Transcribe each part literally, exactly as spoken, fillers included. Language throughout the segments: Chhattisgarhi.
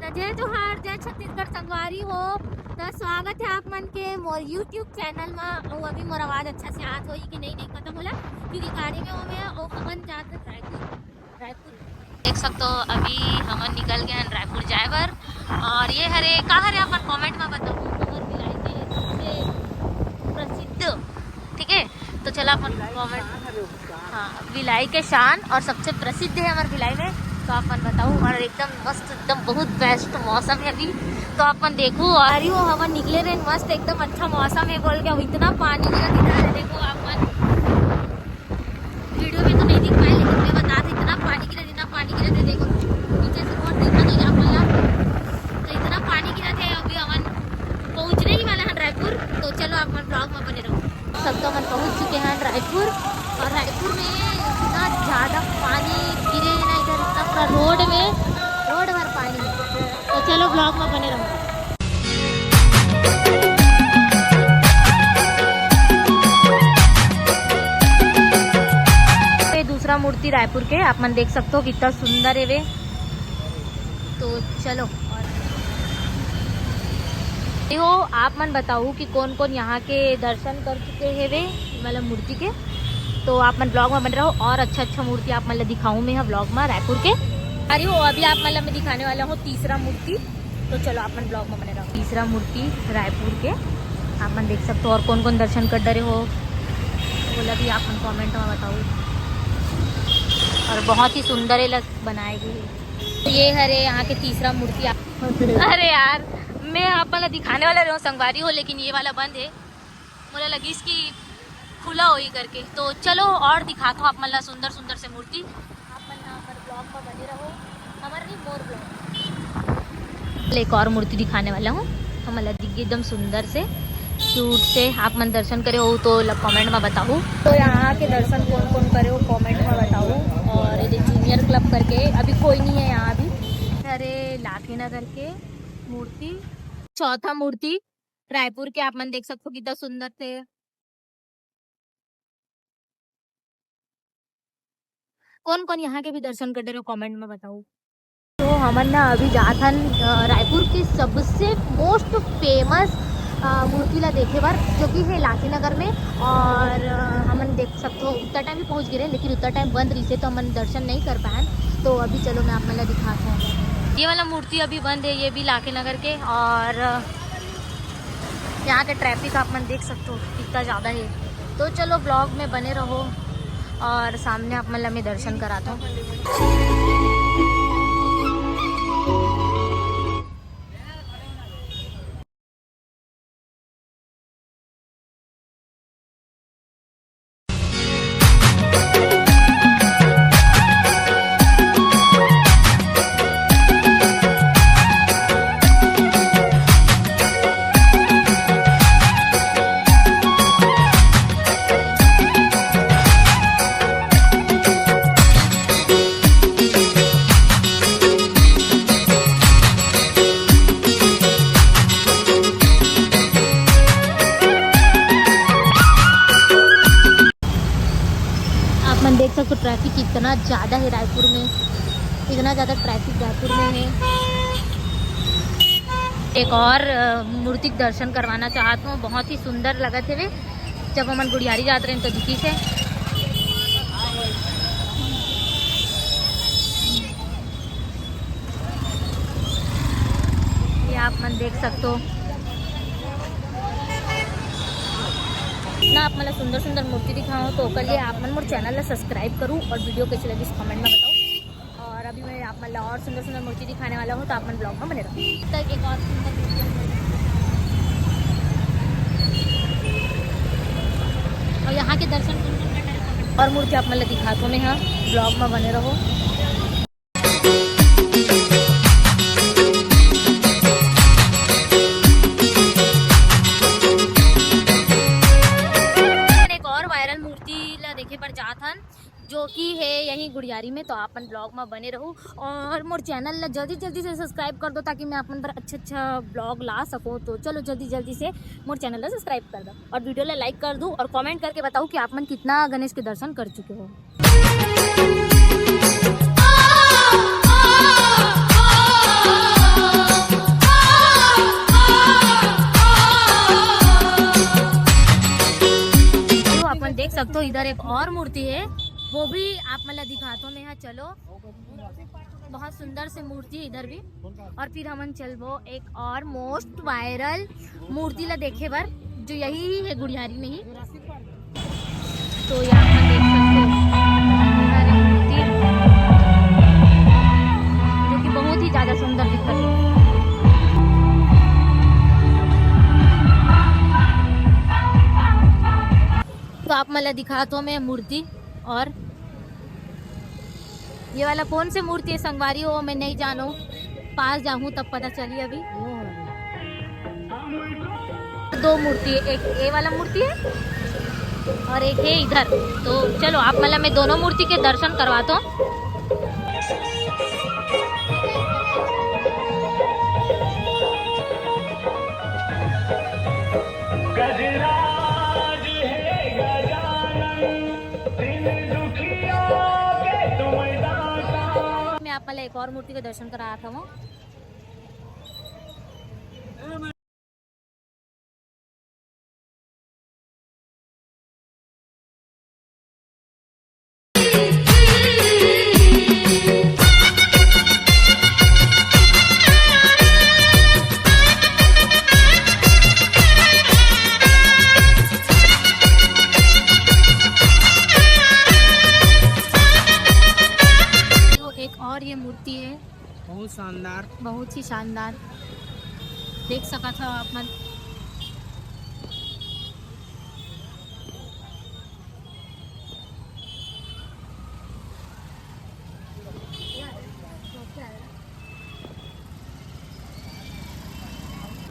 जय जोहार, जय छत्तीसगढ़ संगवारी हो। त स्वागत है आप मन के मोर YouTube चैनल मा। अउ अभी मोर आवाज अच्छा से आत होही कि नहीं, नहीं पता मोला, क्योंकि गाड़ी में हो मैं, ओ हमन जात हन रायपुर। रायपुर देख सकते हो, अभी हमन निकल गए हैं रायपुर जाए बर। और ये हरे का हरे, अपन कमेंट में बताओ, हमर भिलाई के सबसे प्रसिद्ध, ठीक है। तो चला अपन कमेंट, हाँ, भिलाई के शान और सबसे प्रसिद्ध है हमारे भिलाई में। तो आप मन बताओ, और एकदम मस्त, एकदम बहुत बेस्ट मौसम है अभी। तो आप मन देखो, और अरे वो हमन निकले रहे मस्त, एकदम अच्छा मौसम है बोल के, अब इतना पानी गिरा दिखा रहे, देखो आप मन। वीडियो में तो नहीं दिख पाए, लेकिन मैं बता दूं, इतना पानी गिरा, इतना पानी गिरा था, देखो नीचे से बहुत दिखा तो आप मन ला। तो इतना पानी गिरा था, अभी हमन पहुंचने ही वाला है रायपुर। तो चलो आप मन ब्लॉग में बने रहो। सब तो हमन पहुंच चुके हैं रायपुर, और रायपुर में इतना ज़्यादा पानी गिरे ना इधर, इतना पूरा रोड में, रोड भर पानी है। तो चलो ब्लॉग में बने रहो। ये दूसरा मूर्ति रायपुर के आप मन देख सकते हो, कितना सुंदर है वे। तो चलो, और ये हो, आप मन बताओ कि कौन कौन यहाँ के दर्शन कर चुके हैं वे वाला मूर्ति के। तो आप मन ब्लॉग में बने रहो, और अच्छा अच्छा मूर्ति आप मन ला दिखाऊं मैं यहाँ ब्लॉग में रायपुर के। अरे हो, अभी आप मन ला मैं दिखाने वाला हूँ तीसरा मूर्ति। तो चलो आप मन ब्लॉग में बने रहो। तीसरा मूर्ति रायपुर के आप मन देख सकते हो, और कौन कौन दर्शन कर डरे हो बोला भी आप मन कमेंट में बताओ। और बहुत ही सुंदर ये लग बनाए गए हैं। तो ये हरे यहाँ के तीसरा मूर्ति आप, अरे यार, मैं आप मन ला दिखाने वाला रहे हूँ संगवारी हो, लेकिन ये वाला बंद है। मोला लगिस कि खुला होई करके। तो चलो और दिखात हो आप मन ला सुंदर सुंदर से मूर्ति। आप मन हमर ब्लॉग में बने रहो, हमर नहीं, मोर ब्लॉग। एक और मूर्ति दिखाने वाला हूँ, हमन ला दिख गे एकदम सुंदर से, क्यूट से। आप मन दर्शन करे हो तो कमेंट में बताओ। तो यहाँ के दर्शन कौन कौन करे हो कमेंट में बताओ। और ये जूनियर क्लब करके अभी कोई नहीं है यहाँ अभी। अरे लाखी नगर के मूर्ति, चौथा मूर्ति रायपुर के आप मन देख सकते हो कितना सुंदर थे। कौन कौन यहाँ के भी दर्शन कर डरे हो कमेंट में बताओ। तो हमन ना अभी जात हन, अ, रायपुर के सबसे मोस्ट फेमस, अ, मूर्ति ला देखे बर, जो कि है लाखी नगर में। और, अ, हमन देख सकते हो उतना टाइम भी पहुँच गए रहे, लेकिन उतना टाइम बंद रही से तो हमन दर्शन नहीं कर पाए। तो अभी चलो मैं आप मन ला दिखाता हूँ। ये वाला मूर्ति अभी बंद है, ये भी लाखी नगर के। और, अ, यहाँ के ट्रैफिक आप मन देख सकते हो कितना ज़्यादा है। तो चलो ब्लॉग में बने रहो और सामने आप मन ला मैं दर्शन कराता हूँ। आप मन देख सकते हो ट्रैफिक कितना ज़्यादा है रायपुर में, इतना ज़्यादा ट्रैफिक रायपुर में है। एक और, अ, मूर्ति के दर्शन करवाना चाहत हूँ, बहुत ही सुंदर लगत हवे। जब हमन गुढ़ियारी जात रहे तो दिखिस हे। ये आप मन देख सकते हो ना, आप मन ला सुंदर सुंदर मूर्ति दिखाओ तो ओकर लिए आप मन मोर चैनल ला सब्सक्राइब करू और वीडियो कैसे लगिस कमेंट में बताओ। और अभी मैं आप मन ला और सुंदर सुंदर मूर्ति दिखाने वाला हूँ, तो आप मन ब्लॉग में बने रहो। तक एक और सुंदर मूर्ति और यहाँ के दर्शन कौन कौन करना है comment। और मूर्ति आप मन ला दिखात हूँ मैं, हाँ, ब्लॉग में बने रहो। एक और वायरल मूर्ति ला देखे बर जात हन, जो कि है यहीं गुढ़ियारी में। तो आप मन ब्लॉग में बने रहू और मोर चैनल ला जल्दी जल्दी से सब्सक्राइब कर दो, ताकि मैं आप मन बर अच्छा अच्छा ब्लॉग ला सकूँ। तो चलो जल्दी जल्दी से मोर चैनल ला सब्सक्राइब कर दो और वीडियो ला लाइक कर दो और कमेंट करके बताओ कि आप मन कितना गणेश के दर्शन कर चुके हो। तो इधर एक और मूर्ति है, वो भी आप मन ला दिखाथों मैं हा। चलो, बहुत सुंदर से मूर्ति है इधर भी। और फिर हमन चलबो एक और most viral मूर्ति ला देखे बर, जो यही है गुढ़ियारी में ही। तो यहाँ पर देख सकते हो, ये हरे मूर्ति, जो कि बहुत ही ज्यादा सुंदर दिखत है। तो आप मन ला दिखात हो मैं मूर्ति, और ये वाला कौन से मूर्ति है संगवारी हो, मैं नहीं जानू, पास जाहूँ तब पता चली। अभी दो मूर्ति है, एक ये वाला मूर्ति है और एक है इधर। तो चलो, आप मन ला मैं दोनों मूर्ति के दर्शन करवाता हूँ। गजराज हे गजानन, दिन दुखिया के तुम दाता। मैं आप मन ला एक और मूर्ति के दर्शन करा रहा हूँ। एक और ये मूर्ति है, बहुत शानदार। बहुत ही शानदार, देख सकत हो आप मन।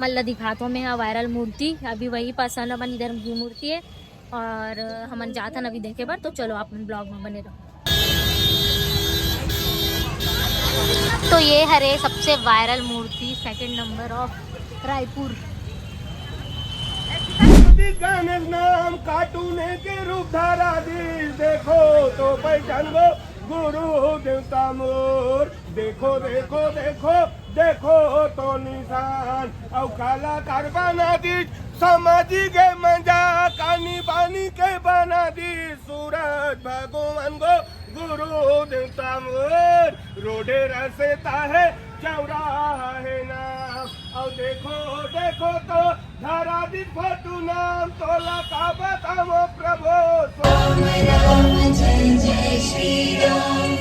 मन ला दिखात हो मैं हा viral मूर्ति, अभी वही पास अपन इधर भी मूर्ति है। और हमन जाथन अभी देखे बर, तो चलो आप मन vlog में बने रहो। तो ये हरे सबसे viral मूर्ति, second number of Raipur. Ganesh नाम कार्टून के रूप धारा दीस, देखो तो पहचान गो गुरु देवता मोर। देखो, देखो, देखो, देखो तो निशान। अउ कलाकार बना दीस, समाजिक के मजाक, आनी बानी के बना दीस। सूरज भगवान गो गुरु देवता मोर। रोडे रस्ता हे, चौराहा हे नाम। अउ देखो, देखो तो धरा दीस फोटू नाम। तोला का बतावो प्रभु। राम राम जय जय श्री राम।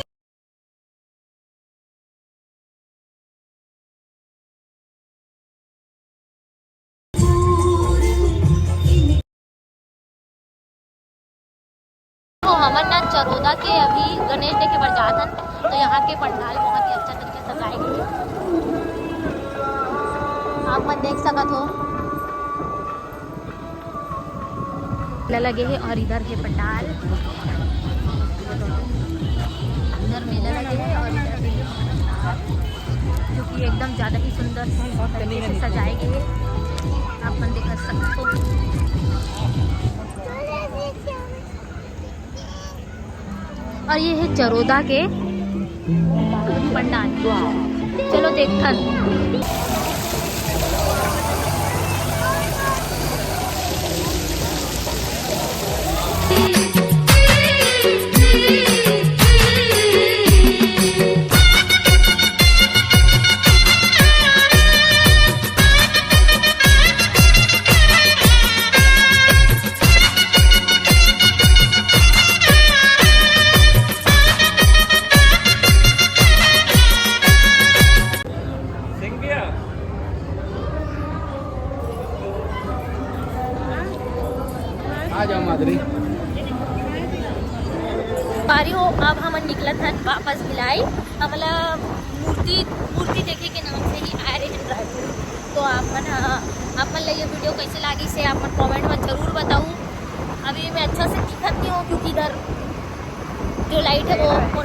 तो हमन ना चरोदा के अभी गणेश देखे बर जात हन, तो यहाँ के पंडाल बहुत ही अच्छा तरीके से सजाए गए हे, आप मन देख सकत हो। मेला लगे हे और इधर हे पंडाल, इधर मेला लगे हे और इधर हे पंडाल, जो कि एकदम ज़्यादा ही सुंदर तरीके से सजाए गए हे, आप मन देख सकते हो। और ये हे चरोदा के पंडाल। चलो देखथन। आ जाओ माधुरी। पारी हो, अब हमन निकलत हन वापस भिलाई। हमला मूर्ति, मूर्ति देखे के नाम से ही आए रहे रायपुर। तो आप मन ह, आप मन ला ये video कैसे लागिस हे, आप मन comment में जरूर बताऊ। अभी मैं अच्छा से दिखत नहीं हूँ क्योंकि इधर जो light है वो, वो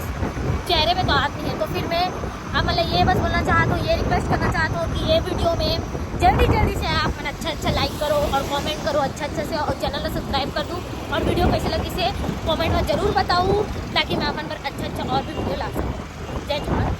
चेहरे में तो आत नहीं है। तो फिर मैं आप मन ला ये बस बोलना चाहत हूँ, ये request करना चाहत हूँ कि ये video में जल्दी जल्दी से आप मन अच्छा अच्छा like करो और comment करो अच्छा अच्छा से, और channel ला subscribe कर दू, और video कैसे लगिस हे comment में जरूर बताऊ, ताकि मैं आप मन बर अच्छा अच्छा और भी video ला सकूँ। जय जोहार।